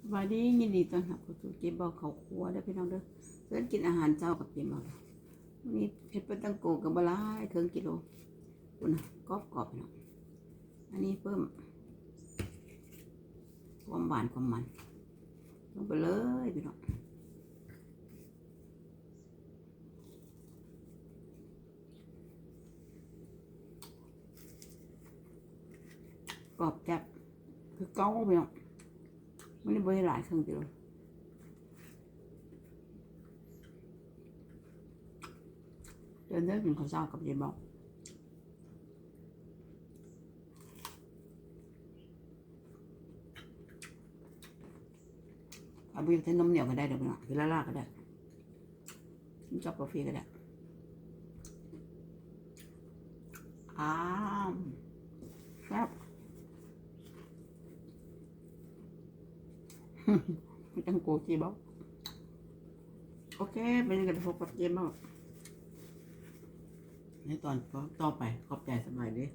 ສະບາຍດີ ຍິນດີຕ້ອນຮັບເຂົ້າສູ່ເຈເບົາເຂົ້າຄົວເດີພີ່ນ້ອງເດີ. ເຊີນກິນອາຫານເຊົ້າກັບເຈເບົາ. ມື້ນີ້ເຮັດປາຕັງໂກກໍບໍ່ຫຼາຍ ເຄິ່ງກິໂລ ພຸ້ນນະ ກອບໆ ພີ່ນ້ອງ. ອັນນີ້ເພີ່ມຄວາມຫວານຄວາມມັນລົງໄປເລີຍພີ່ນ້ອງ. ກອບແຊບຄືເກົ່າພີ່ນ້ອງ. ມື້ນີ້ບໍ່ໄດ້ຫຼາຍ ເຄິ່ງກິໂລ. ເດີນເດີ ກິນເຂົ້າເຊົ້າກັບເຈເບົາ. ເອົາ ບໍ່ຢາກໃສ່ນົມໜຽວກໍໄດ້ເດີພີ່ນ້ອງ ກິນລ້າໆກໍໄດ້ ກິນກັບກາເຟກໍໄດ້. ອ້າວ ແຊບ ປາຕັງໂກເຈເບົາ. ໂອເຄ ເປັນຫຍັງກໍໄປພົບກັບເຈເບົາໃນຕອນຕໍ່ໄປ. ຂອບໃຈ ສະບາຍດີ.